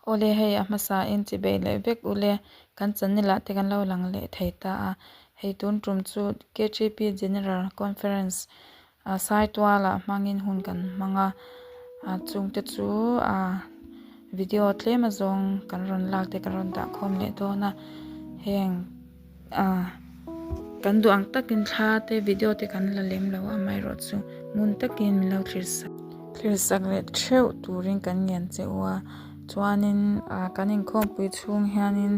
Awle hei a hmasa in chi beih leh vek ule kan channel ah te kan lo lang leh thei ta a, hei tun tum chu KTP General Conference ah Saitual ah hmangin hun kan hmang a, ah chungte chu ah video tlem azawng kan rawn lak te kan rawn dah khawm leh dawn a, heng ah kan duh ang takin thla te video te kan la lem lo a amaherawhchu ngun takin min lo thlir sak thlir sak leh theuh turin kan ngen che u a chuanin ah kan inkhawmpui chhung hianin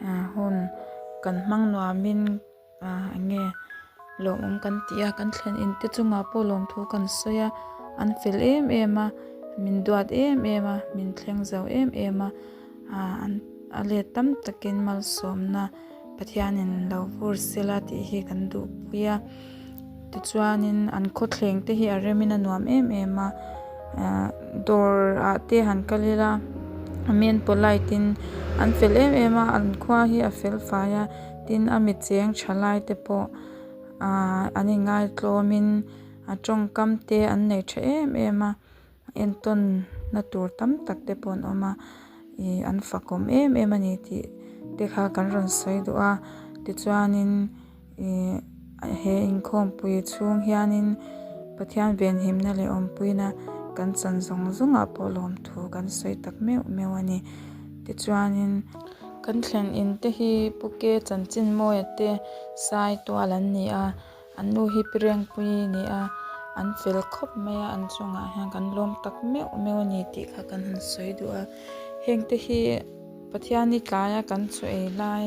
ah hun kan hmang nuamin ah eng nge lawmawm kan ti a kan thlen in te chungah pawh lawmthu kan sawi a an fel em em a min duat em em a min thleng zo em em a ah an a let tam takin malsawmna Pathianin lo vur sela tih hi kan duhpui a tichuanin an khawthleng te hi a remin a nuam em em a ah dawr ah te han kal ila men polite in an fel em em a an khua hi a fel fai a tin a mi cheng tha lai te pawh ah an inngaitlawm in a tawngkam te an nei tha em em a. Entawn na tur tam tak te pawh an awm a ih an fakawm em em a ni tih te kha kan rawn sawi duh a tichuanin ih he inkhawmpui chhung hianin Pathian venhimna leh awmpuina kan chan zawng zawng ah pawh lawmthu kan sawi tak meuh meuh a ni tichuanin kan thlen in te hi Pu Ke Chanchinmawia te Saitual an ni a. An nu hi pi Rengpuii a ni a, an fel khawp mai a, an chungah hian kan lawm tak meuh meuh a ni tih kha kan han sawi duh a. Heng te hi Pathiani tlaia kan chaw ei lai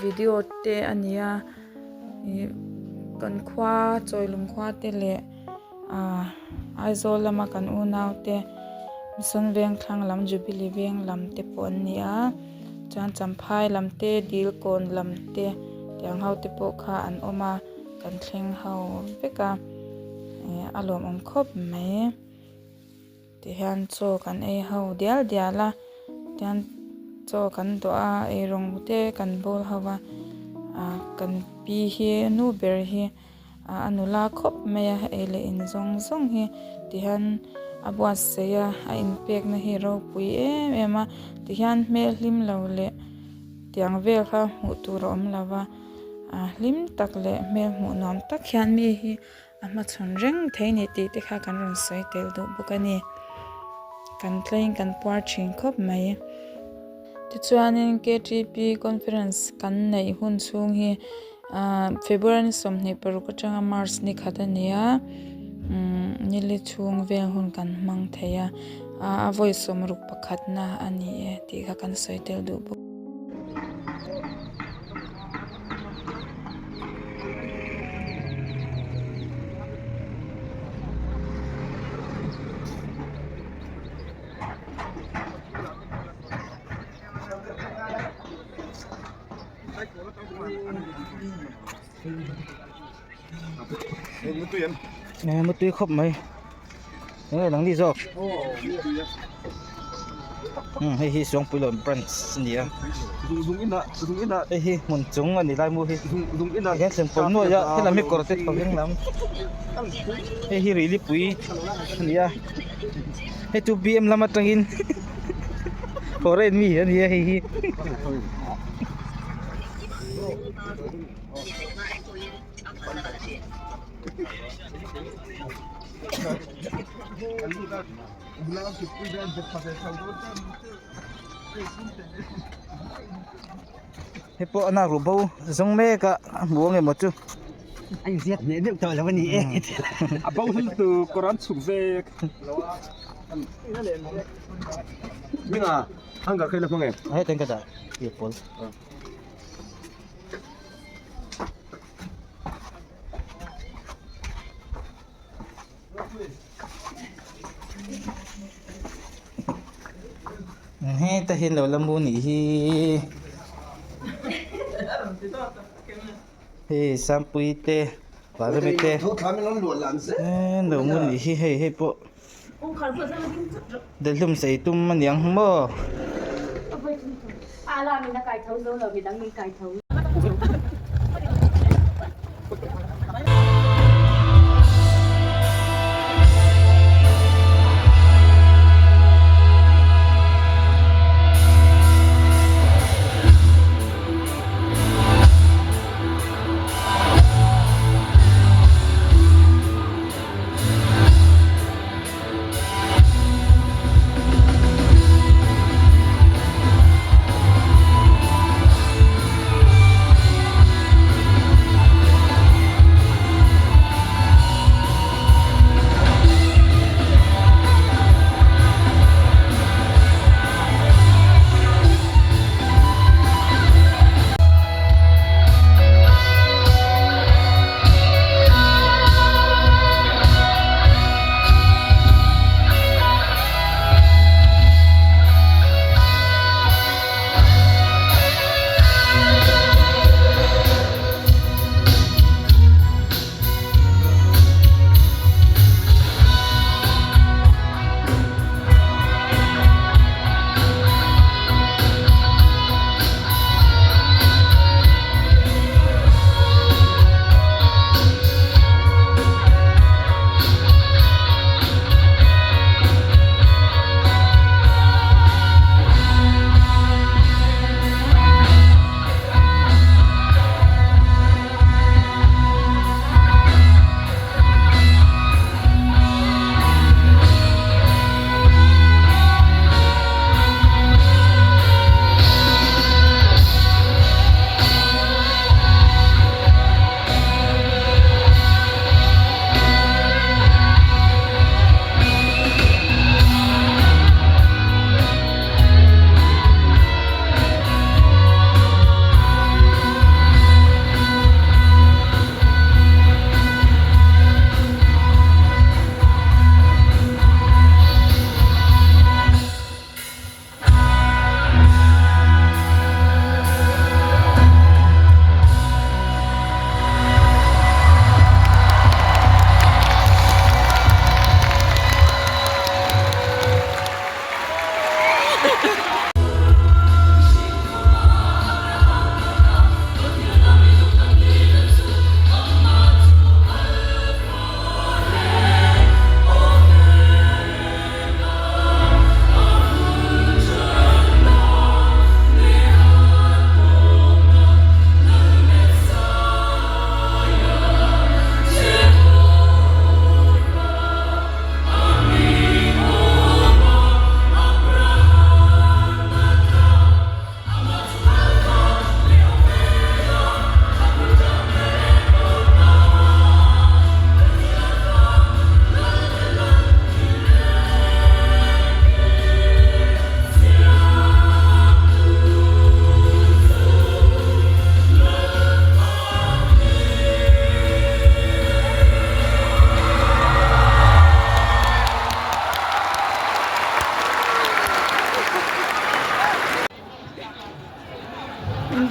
video te a ni a, ih kan khua Chawilung khua te leh ah Aizawl lama kan unau te Mission Vengthlang lam Jubilee veng lam te pawh an ni a. Chuan Champhai lam te Dilkawn lam te tiang ho te pawh kha an awm a kan thleng ho vek a eh a lawmawm khawp mai tihian chaw kan ei ho dial dial a tihian chaw kan dawh a eirawng te kan bawl ho a ah kan pi hi nu ber hi. A nula khawp mai a ei leh in zawng zawng hi tihian a buatsaih a a inpekna hi ropui em em a tihian hmel hlim lo leh tiang vel kha hmuh tur a awm lo va a hlim tak leh hmel hmuh nuam tak hian mi hi a hmachhawn reng thei a ni tih te kha kan rawn sawi tel duh bawk a ni kan tlaiin kan puar thin khawp mai tichuanin K T P conference kan neih hun chhung hi. Ahh February ni 26 atanga March ni khat a ni a umm nili chhung vel hun kan hmang thei a a vawi sawmruk pakhatna a ni e tih kha kan sawi tel duh bawk. Mutui khawp mai enge nang ni zawk hei hi Suangpuilawn branch a ni a hei hi hmun chung a ni lai mu hi hian thlen pawlh nuaih a helam hi kawr te tho veng lam hei hi Rilipui a ni a hei chu B M lam atangin foreign mi a ni a hei hi. Hei pawh a nak ruh bo zawng mek a a hmu ang emaw chu. A inziak hneh deuh tawh lo a ni e. A bo hi lutuk kawr an chhuk vek. Hminga hunger kha i la hmang em? Heta ka dah pawl. Heta hian lo la mu nih hi hei Sangpui te Parami te lo mu nih hi hei hei pawh Delhlum sei tum a niang maw?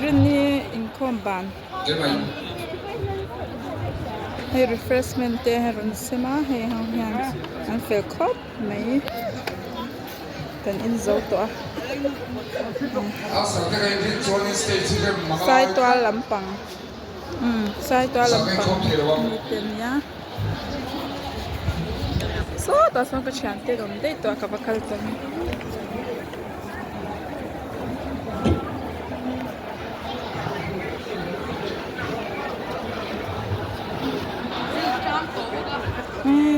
Inrinni inkhawm ban hei refreshment te a rawn sem a hei ho hian an fel khawp mai kan in zo tawh a saitual lampang umm saitual lampang mi te ania sawtah sawn ka thiante an awm daih tawh a ka va kal tawh ang.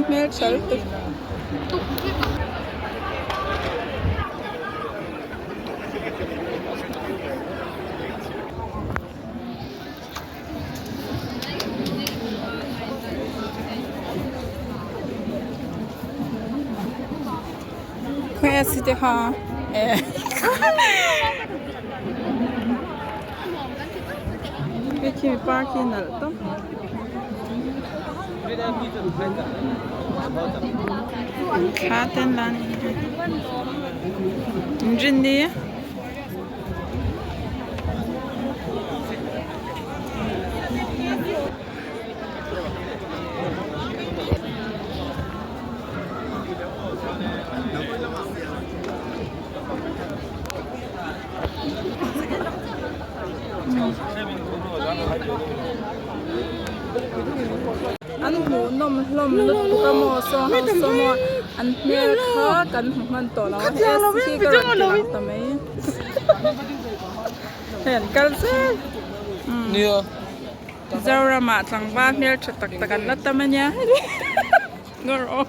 Hmeltha lutuk. Conhece te kha eh Hei khi par khi nalh tawp Thla ten la ni Inrinni. An hmuh nawm hlawm lutuk a maw saw ho saw maw an hmel kha kan hmu hman tawh lo a hei khi ka rawn ti lang ta mai hei an kal zel Mizoramah tlangval hmeltha tak tak an la tam a nia ngawr aw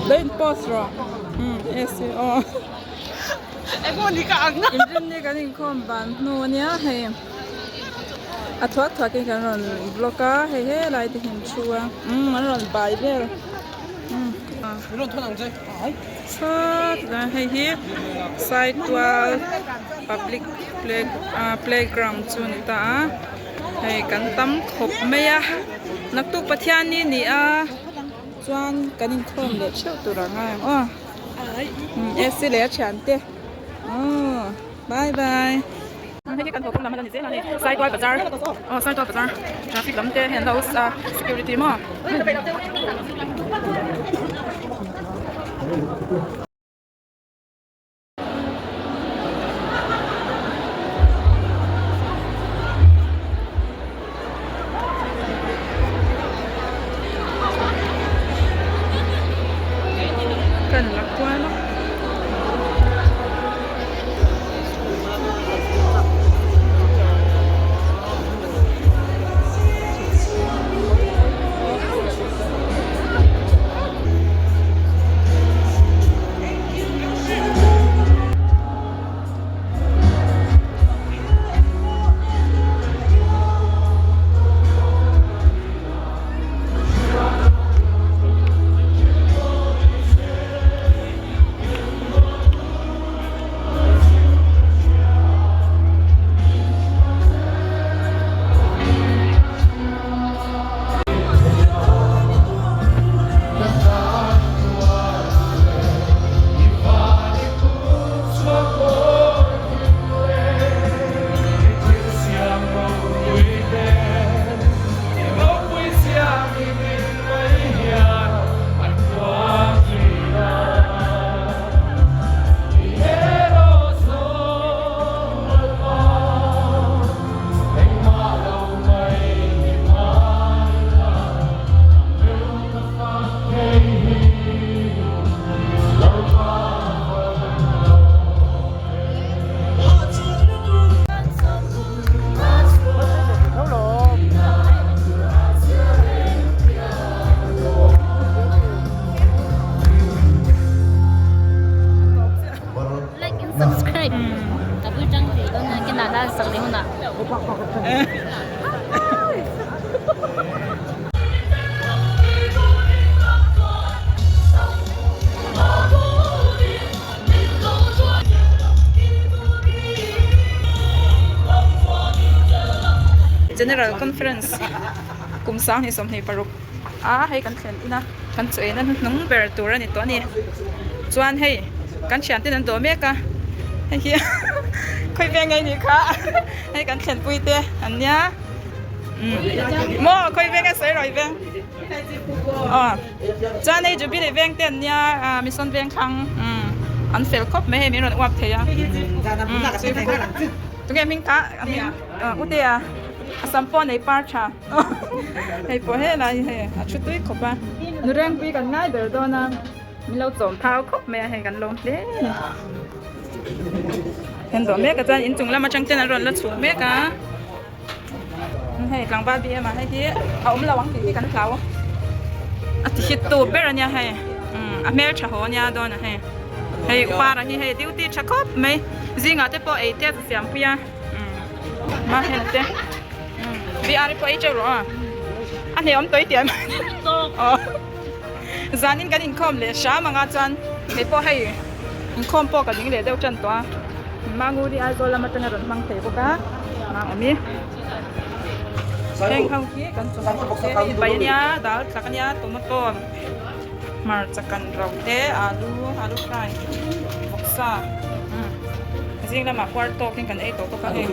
lo in post rawh umm AC aw inrinni kan inkhawm ban hnu a nia hei a thuak thuak in kan rawn vlog a hei helai te hi an thu a umm an rawn bai vel umm sawtlai hei hi saitual public play ah playground chu a ni ta a hei kan tam khawp mai a naktuk Pathianni ni a chuan kan inkhawm leh theuh tur ang a ang aw AC leh a thiante aw bye bye. Hei hi kan haw kawng lam a la ni zel a hei Saitual bazar aw Saitual bazar traffic lam te hei an lo a security maw. Kan la kual a. General Conference kum 2026 a hei kan thlen ina kan chaw eina hnuhnung ber tur a ni tawh a ni chuan hei kan thian ten an dawh mek a hei hi. Khawi veng nge nih kha hei kan thlenpui te an nia maw khawi veng nge sawi rawh i veng aw chuan hei jubilee veng te an nia mission veng thlang an fel khawp mai hei min rawn uap thei a tunge hming kha a hming utea a sam pawh nei par tha hei pawh helai hei a thu tui khawp a nurengpui kan ngai ber dawn a. Min lo chawm thau khawp mai a hei kan lawm hle a ni. Kan dawh mek a chuan inchung lam atang ten an rawn la chhuk mek a. Hei tlangval bik em a hei hi a awm lo ang tih hi kan hlau. A ti hit tu ber a nia hei a hmel tha haw a nia dawn a hei. Hei upara hi hei duty tha khawp mai zingah te pawh ei te a siam pui a mahena te VR pawh ei teuh rawh a a hne awm tawih tih an aw. Zanin kan inkhawm leh hram anga chuan kei pawh hei inkhawm pawh ka ding leh deuh tan tawh a, Manguri Aizawl lam atanga rawn hmang thei bawk a, Mangawmi heng ho hi kan chawhmeh te hei bai ania dal tlak ania tomato hmarcha kan ro te alu alu fry vawksa umm zing lamah puar tawkin kan ei tawh bawk a hei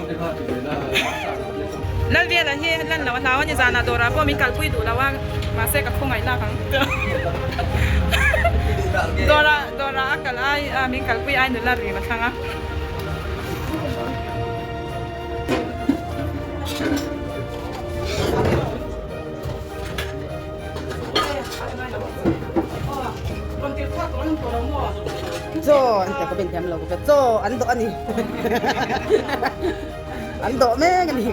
Lalviala hi lan loh a hlau a ni zanah dawrah pawh min kalpui duh lo a mahse ka khawngaih lak ang dawrah dawrah a kal ai a min kalpui ai nula rim a thlang a. Chaw an ti ka ben thiam lo chaw an dawh a ni. An dawh mek a ni.